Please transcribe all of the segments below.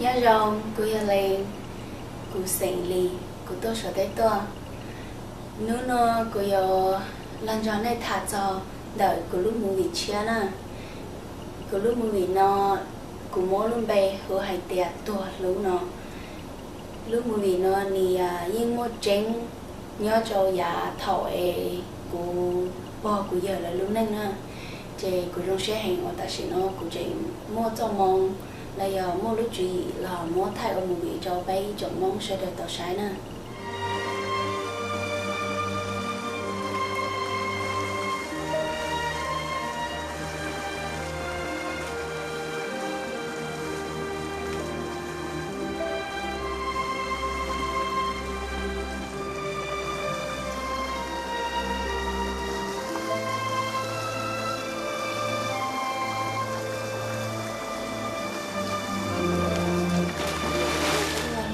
Nyob zoo, kuv yog Lees, kuv xeem Lis, kuv tuaj Suav teb tuaj. Hnub no kuv yuav los nrog nej tham txog ntawm kuv lub movie tshiab na. Kuv lub movie no kuv muab lub npe hu hais tias Tuag Hlub no. Lub movie no nws yeej muaj tseeb nyob rau yav thaum es kuv pog kuv yawg lawv lub neej na. Ces kuv zoo siab heev uas tam sim no kuv tseem muaj txoj moo los yog muaj lub tswv yim los muab thaij ua movie rau peb ib tsoom Hmoob sawv daws tau saib na.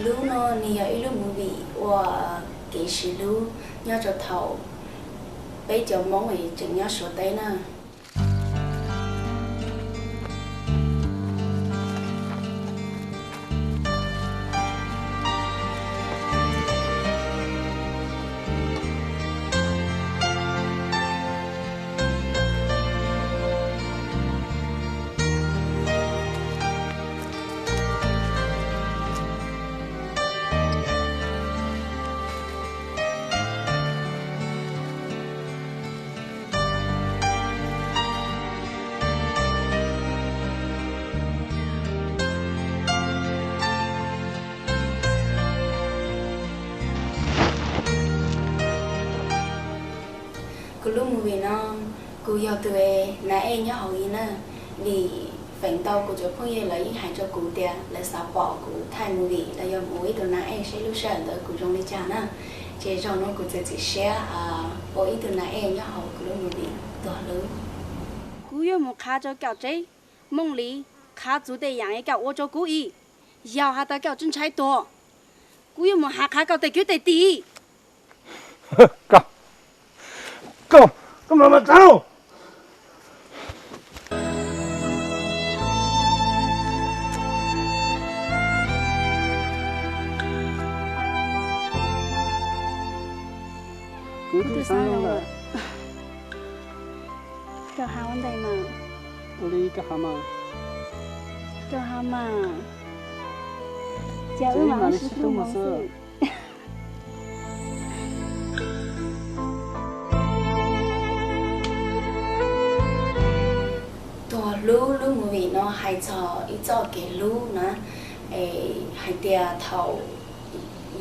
Hlub no nws yog ib lub movie ua kev sib hlub nyob rau thaum peb cov Hmoob tseem nyob Suav teb na. Kuv lub movie no, kuv yog tus nav ej nyob hauv li na, vim feem ntau kuv cov phooj ywg lawv yeej hais rau kuv tias lawv xav pom kuv thaij movie los yog mus ua ib tug nav ej seb lub sij hawm ntawd kuv zoo li cas na. Ces zaum no kuv txiav txim siab ua ib tug nav ej nyob hauv kuv lub movie Tuag Hlub. Kuv yuav mus qhav rau koj tsev, Mooj Lis, qhav txhua tej yam es koj ua rau kuv ib, yog has tas koj tsis ntshai tuag, kuv yuav mus hais qhav koj tej kwv tej tij. Koj, koj, koj mam mam tau. Kuv twb xav zoo lawm. Koj hais ua ntej mas. Ua li koj hais mas. Koj hais mas. Ces wb mam li sib hlub mus xwb. Tuag Hlub lub movie no hais txog ib txoj kev hlub na, es hais tias thaum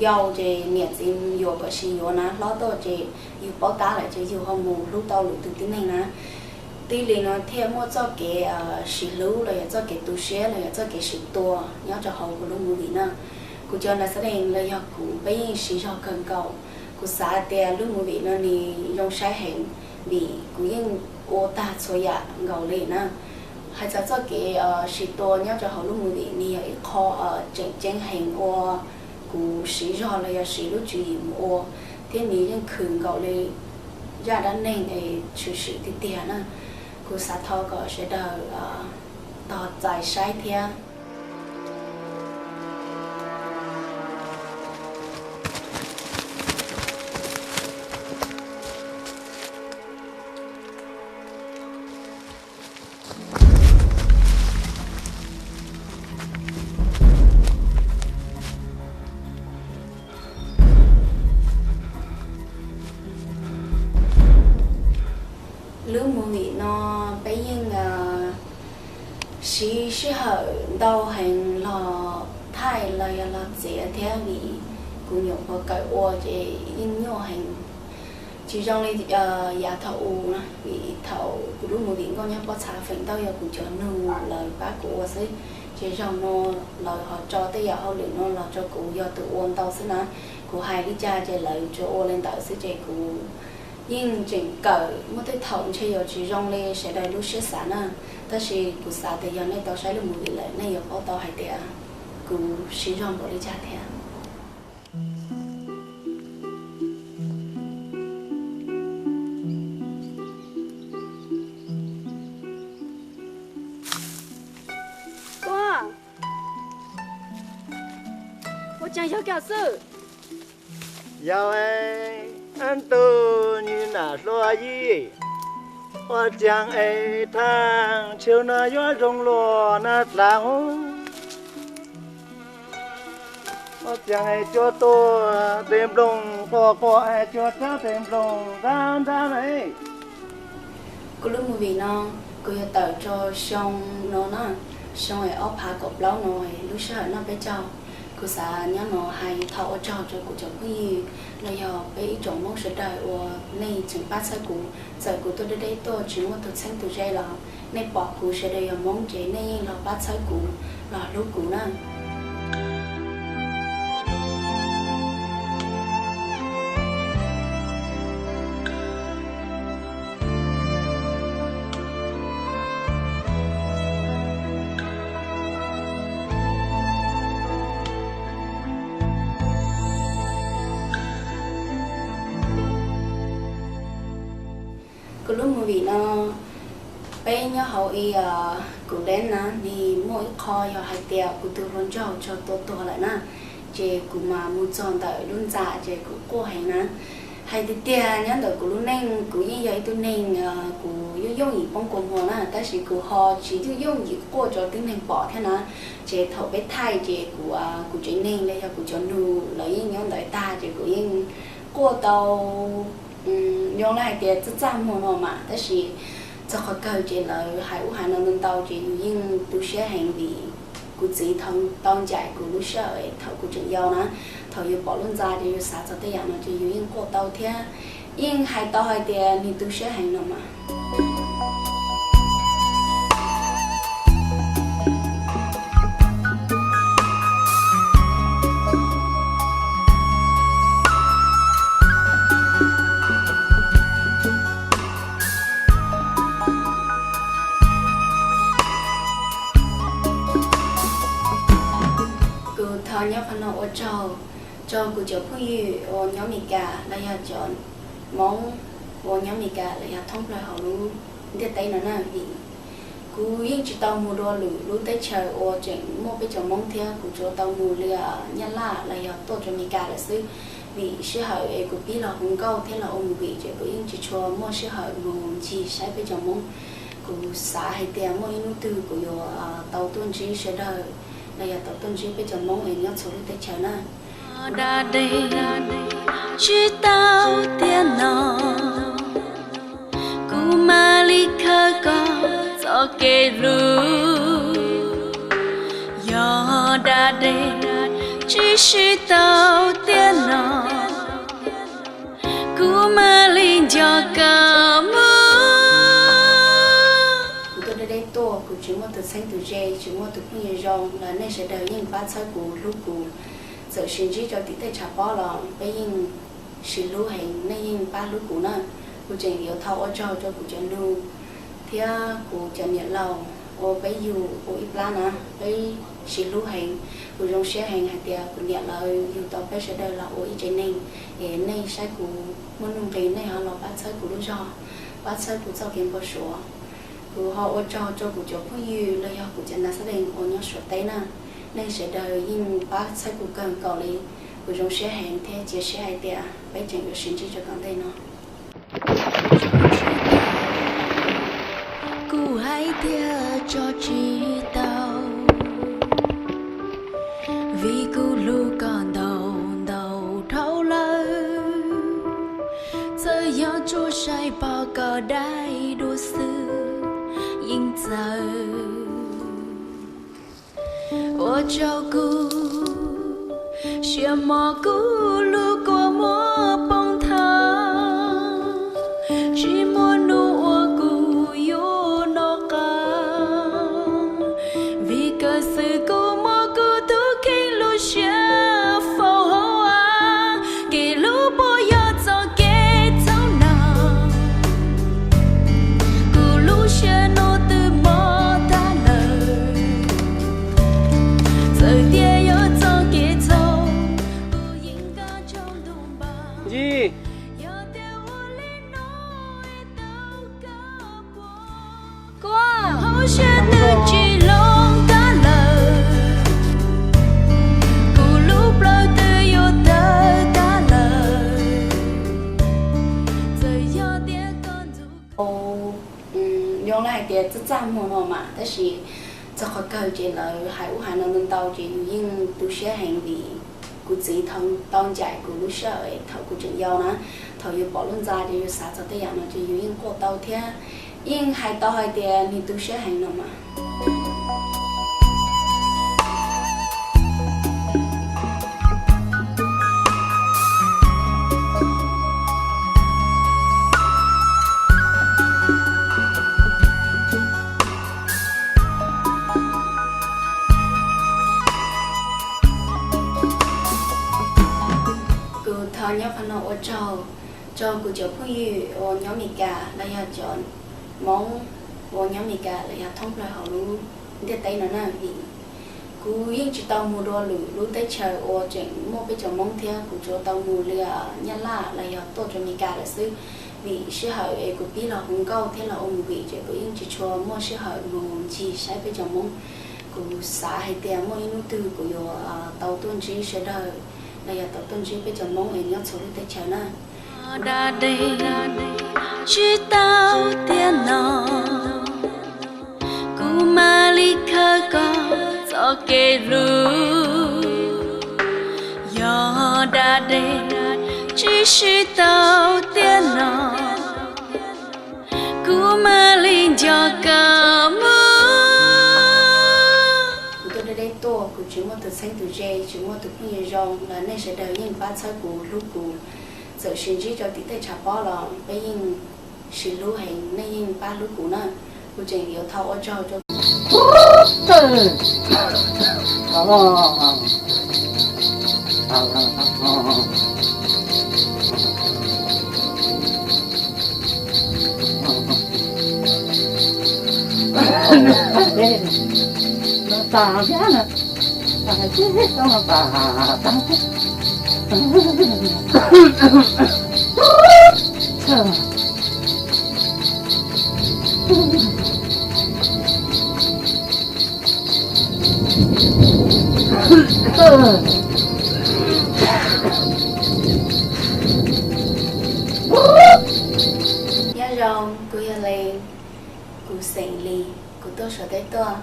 yau ces niam txiv yuav kom sib yuav na, hlob tuaj ces yus paub tab lawm ces yus ho mus hlub tau lwm tus tib neeg na. Tib li no thiaj muaj txoj kev sib hlub los yog txoj kev tu siab los yog txoj kev sib tua nyob rau hauv kuv lub movie na. Kuv cov nav xab dees los yog kuv peb yeej sib zog kawg nkaus. Kuv xav tias lub movie no nws zoo saib heev vim kuv yeej ua tag txhua yam nkaus li na. Hais txog txoj kev sib tua nyob rau hauv lub movie nws yog ib qho tseem ceeb heev uas kuv siv zog los yog siv lub tswv yim mus ua, thiab nws yeej khwv nkaus li zaj dab neeg es tshwm sim tiag tiag na. Kuv xav thov kom sawv daws tos txais saib thiab. Lub movie no peb yeej siv sij hawm ntau heev los thaij los yog los txiav thiab vim Kuv nyuam qhuav kawm ua ces yeej nyuaj heev, tsis zoo li yav thaum ub na, vim thaum kuv lub movie Nkauj Nyob Pob Txha feem ntau yog kuv cov nus lawv pab kuv ua xwb, ces zaum no lawv ho tso tej yam hauj lwm no los rau kuv yog tus ua ntau xwb na. Kuv hais li cas ces lawv tsuas ua li ntawd xwb ces kuv yeej tseem kawm, muaj tej thaum ntshe yuav tsis zoo li sawv daws lub siab xav na, tab sis kuv xav tias yog nej tau saib lub movie lawm nej yuav paub tau hais tias kuv siv zog npaum li cas thiab. Ua, ua caag yog koj xwb? Yog, ab tug nyuag nam hluas yij, ua caag es thaaj chaw no yuav zoo luaj na dlav? Ua caag es cua tuag tes nploog quaj quaj es cua tsab tes nploog nrab nrab na? Kuv lub movie no kuv yuav tawm rau xyoo no na, xyoo es ob phav kaum plaub no, lub sij hawm noj peb caug. Kuv xav nyob no hais thaum ua tsaug rau kuv cov phooj ywg los yog peb ib tsoom Hmoob sawv daws uas nej tseem pab txhawb kuv, txawm kuv tuaj deb deb tuaj tsis muaj tus txheeb tus ze los nej pom kuv sawv daws yog Hmoob ces nej yeej los pab txhawb kuv, los hlub kuv na. Kuv lub movie no peb nyob hauv ib, kuv leeb na, nws muaj ib qho yog hais tias kuv tus hluas nraug tso tua tuag lawm na, ces kuv mas mus txog ntawm lub ntxa ces kuv quaj heev na. Hais tiag tiag nyob ntawm kuv lub neej kuv yeej yog ib tug neeg kuv yooj yooj yim poob kua muag na, tab sis kuv ho tsis yooj yooj yim quaj rau tib neeg pom thiab na. Ces thaum peb thaij ces kuv, kuv tsev neeg los yog kuv cov nus lawv yeej nyob ntawd tag ces kuv yeej quaj tau, zoo li hais tias txaj txaj muag no mas, tab sis txog qhov kawg ces lawv hais ub hais no ntau ntau ces yus yeej tu siab heev vim kuv txiv tau ncaim kuv lub sij hawm thaum kuv tseem yau na, thaum yus pom lub ntxa ces yus xav txog tej yam no ces yus yeej quaj tau thiab yeej hais tau hais tias nws tu siab heev no mas. Kuv thov nyob qhov no ua tsaug rau kuv cov phooj ywg uas nyob Amelikas los yog cov Hmoob uas nyob Amelikas los yog thoob plaws hauv lub ntiaj teb no na, vim kuv yeej tsis tau mus dua lwm lub teb chaws uas tseem muaj peb cov Hmoob thiab, kuv tsuas tau mus li Nyab Laj los yog tuaj rau Amelikas lawm xwb. Vim sij hawm es kuv pib los hu nkauj thiab los ua movie ces kuv yeej tsis tshua muaj sij hawm mus ncig saib peb cov Hmoob. Kuv xav hais tias muaj ib hnub twg kuv yuav tau tuaj ntsib sawv daws los yog tau tuaj ntsib peb cov Hmoob es nyob txhua lub teb chaws na. Da dej tsis tau tiam no, kuv mam li khawb koj txoj kev hlub. Yog da dej tsis sib tau tiam no, kuv mam li nco koj mus. Kuv tuaj deb deb tuaj, kuv tsis muaj tus txheeb tus ze, tsis muaj tus phooj ywg zoo los nej sawv daws yeej pab txhawb kuv hlub kuv. Txawm sib ntsib rau tim tej tshav pob los peb yeej sib hlub heev, nej yeej pab hlub kuv na. Kuv tseem yuav thov ua tsaug rau kuv cov nus thiab kuv cov niam laus uas peb yug ua ib plab na, peb sib hlub heev. Kuv zoo siab heev hais tias kuv niam lawv yug tau peb sawv daws los ua ib tsev neeg, es nej saib kuv muaj nuj nqis nej ho los pab txhawb kuv lub zog, pab txhawb kuv txoj kev npau suav. Kuv ho ua tsaug rau kuv cov phooj ywg los yog kuv cov nas xab dees uas nyob Suav teb na, nej sawv daws yeej pab txhawb kuv kawg nkaus li. Kuv zoo siab heev thiab cia siab hais tias peb tseem yuav sib ntsib rau tom ntej no. Kuv hais tias tso tsis tau, vim kuv hlub koj ntau ntau dhau lawm. Txawm yog tsuas saib pom koj daim duab xwb yeej txawv. Ua rau kuv Sia mog kuv lub kua muag poob thawj, tsis muaj hnub uas kuv yuav noj qab, vim kawm xwm kuv muab kuv tus kheej lub siab faus hauv av. Kev hlub puas yog txoj kev txhaum na? Kuv lub siab no twb mob tag lawm, txawm tias yog txoj kev txhaum, kuv yeej nkag tsaug ntuj npag. Yog tias ua li no es tau kawg puas, kuv hauv siab twb tsis hloov tag lawm, kuv lub plawv twb yuav tawg tag lawm, txawm yog tias koj ntxub kuv. Zoo li hais tias txaj txaj muag no mas, tab sis txog qhov kawg ces lawv hais ub hais no ntau ntau ces yus yeej tu siab heev vim kuv txiv tau ncaim kuv lub sij hawm thaum kuv tseem yau na. Thaum yus pom lub ntxa ces yus xav txog tej yam no ces yus yeej quaj tau thiab yeej hais tau hais tias nws tu siab heev no mas. Kuv thov nyob qhov no ua tsaug rau kuv cov phooj ywg uas nyob Mes Kas los yog cov Hmoob uas nyob Mes Kas los yog thoob plaws hauv lub ntiaj teb no na, vim kuv yeej tsis tau mus dua lwm lub teb chaws uas tseem muaj peb cov Hmoob thiab, kuv tsuas tau mus li Nyab Laj los yog tuaj rau Mes Kas lawm xwb. Vim sij hawm es kuv pib los hu nkauj thiab los ua movie ces kuv yeej tsis tshua muaj sij hawm mus ncig saib peb cov Hmoob. Kuv xav hais tias muaj ib hnub twg kuv yuav tau tuaj ntsib sawv daws los yog tau tuaj ntsib peb cov Hmoob es nyob txhua lub teb chaws na. Da dej tsis tau tiam no, kuv mam li khawb koj txoj kev hlub. Yog da dej tsis siv tau tiam no, kuv mam li nco koj mus. Kuv tuaj deb deb tuaj, kuv tsis muaj tus txheeb tus ze, tsis muaj tus phooj ywg zoo los nej sawv daws yeej pab txhawb kuv hlub kuv. Txawm sib ntsib rau tim tej tshav pob los peb yeej sib hlub heev, nej yeej pab hlub kuv na. Kuv tseem yuav thov ua tsaug rau Nyob zoo, kuv yog Leej, kuv xeem Lis, kuv tuaj Suav teb tuaj.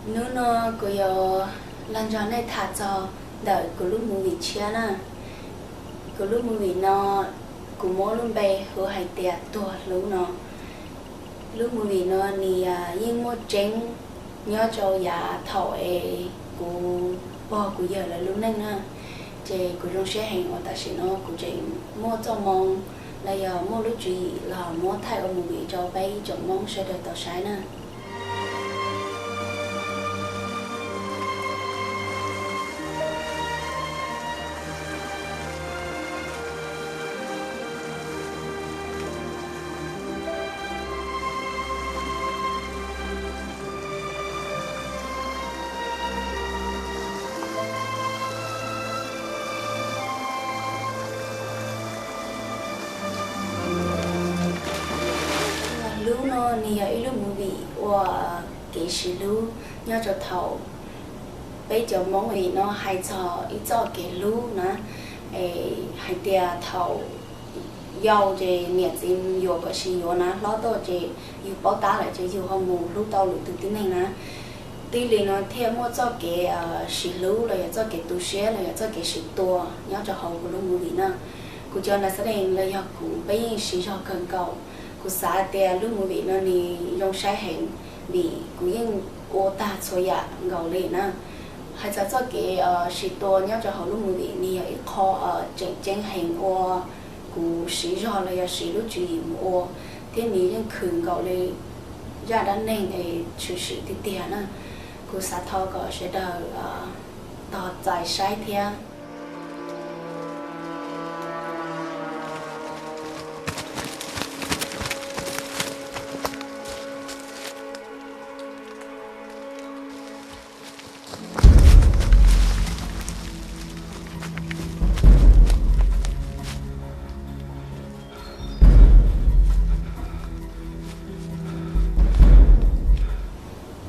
Hnub no kuv yuav los nrog nej tham txog ntawm kuv lub movie tshiab na. Kuv lub movie no kuv muab lub npe hu hais tias Tuag Hlub no. Lub movie no nws yeej muaj tseeb nyob rau yav thaum es kuv pog kuv yawg lawv lub neej na. Ces kuv zoo siab heev uas tam sim no kuv tseem muaj txoj moo los yog muaj lub tswv yim los muab thaij ua movie rau peb ib tsoom Hmoob sawv daws tau saib na. Hlub no nws yog ib lub movie ua kev sib hlub nyob rau thaum peb cov Hmoob vim no hais txog ib txoj kev hlub na, hais tias thaum yau ces niam txiv yuav kom sib yuav na, hlob tuaj ces yus paub tab lawm ces yus ho mus hlub tau lwm tus tib neeg na. Tib li no thiaj muaj txoj kev sib hlub los yog txoj kev tu siab los yog txoj kev sib tua nyob rau hauv kuv lub movie na. Kuv cov nas xab dees los yog kuv peb yeej siv zog kawg nkaus. Kuv xav tias lub movie no nws zoo saib heev vim kuv yeej ua tag txhua yam nkaus li na. Hais txog txoj kev siv tua nyob rau hauv lub movie, nws yog ib qho tseem ceeb heev uas kuv siv zog los yog siv lub tswv yim mus ua, thiab nws yeej khwm nkaus li zaj dab neeg es tshwm sim tiag tiag na. Kuv xav thov kom sawv daws tos txais saib thiab.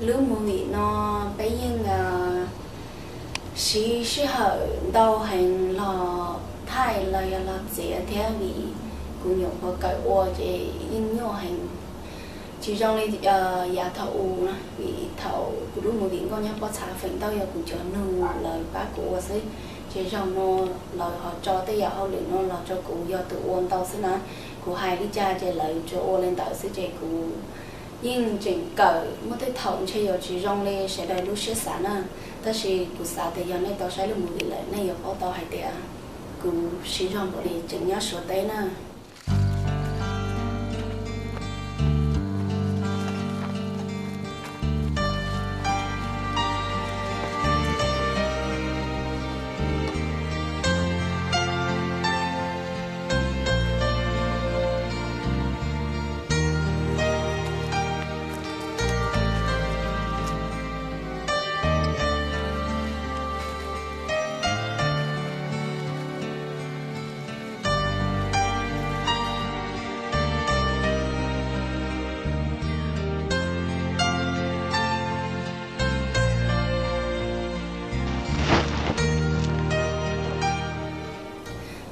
Lub movie no peb yeej siv sij hawm ntau heev los thaij los yog los txiav thiab, vim kuv nyuam qhuav kawm ua ces yeej nyuaj heev. Tsis zoo li yav thaum ub, vim thaum kuv lub movie Nkauj Nyob Pob Txha feem ntau yog kuv cov nus lawv pab kuv ua xwb, ces zaum no lawv ho tso tej yam hauj lwm no los rau kuv yog tus ua ntau xwb na. Kuv hais li cas ces lawv tsuas ua li ntawd xwb ces kuv yeej tseem kawm muaj tej thaum ntshe yuav tsis zoo li sawv daws lub siab xav na. Tab sis kuv xav tias yog nej tau saib lub movie lawm nej yuav paub tau hais tias kuv siv zog npaum li tseem nyob Suav teb na.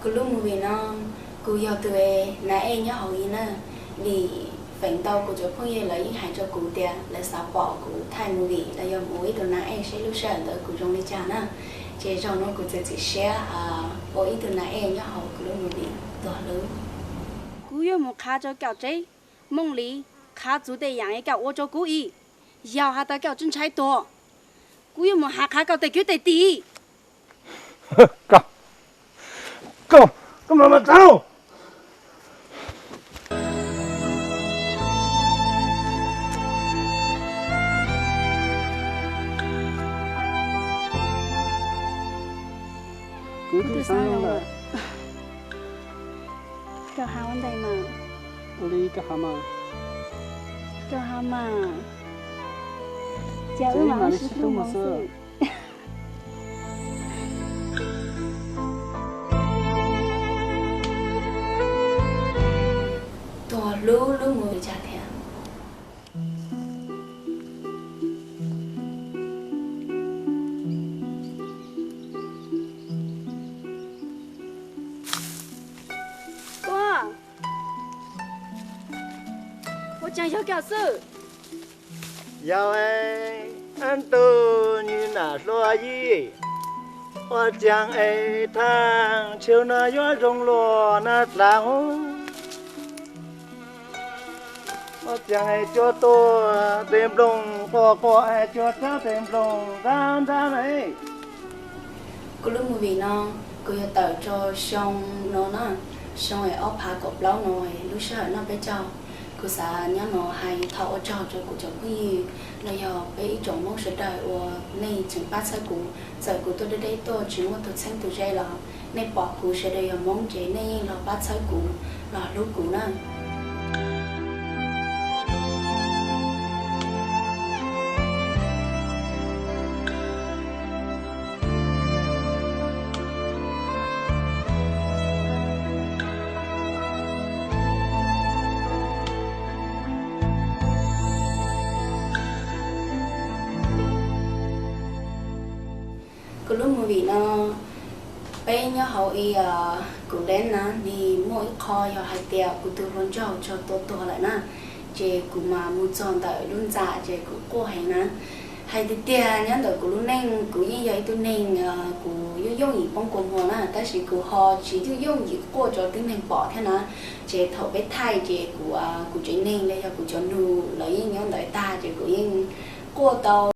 Kuv lub movie no, kuv yog tus nav ej nyob hauv i na, vim feem ntau kuv cov phooj ywg lawv yeej hais rau kuv tias lawv xav pom kuv thaij movie los yog mus ua ib tug nav ej seb lub sij hawm ntawd kuv zoo li cas na. Ces zaum no kuv txiav txim siab ua ib tug nav ej nyob hauv kuv lub movie Tuag Hlub. Kuv yuav mus qhav rau koj tsev, Mooj Lis, qhav txhua tej yam es koj ua rau kuv i. Yog has tas koj tsis ntshai tuag, kuv yuav mus hais qhav koj tej kwv tej tij. Koj, koj, koj mam mam tau. Kuv twb xav zoo lawm. Koj hais ua ntej mas. Ua li koj hais mas. Koj hais mas. Ces wb mam li sib hlub mus xwb. Tuag Hlub lub movie cas thiab? Koj, ua cas yog koj xwb? Yog es, ab tug nyuj nam hluas yij, ua cas es thaaj chaw no yuav zoo luaj na dlav? Ua cas es cua tuaj tes nplooj quaj quaj es cua tsab tes nplooj nrab nrab na? Kuv lub movie no, kuv yuav tawm rau xyoo no na, xyoo es ob phav kaum plaub no, lub sij hawm noj peb caug. Kuv xav nyob no hais thov ua tsaug rau kuv cov phooj ywg los yog peb ib tsoom Hmoob sawv daws uas nej tseem pab txhawb kuv. Txawm kuv tuaj deb deb tuaj tsis muaj tus txheeb tus ze los nej pom kuv sawv daws yog Hmoob ces nej yeej los pab txhawb kuv, los hlub kuv na. Kuv lub movie no, peb nyob hauv ib kuv leb na, nws muaj ib qho yog hais tias kuv tus hluas nraug tso tua tuag lawm na, ces kuv mas mus txog ntawm lub ntxa ces kuv quaj heev na. Hais tiag tiag nyob ntawm kuv lub neej kuv yeej yog ib tug neeg kuv yooj yooj yim poob kua muag na, tab sis kuv ho tsis yooj yooj yim quaj rau tib neeg pom thiab na. Ces thaum peb thaij ces kuv, kuv tsev neeg los yog kuv cov nus lawv yeej nyob ntawd tag ces kuv yeej quaj tau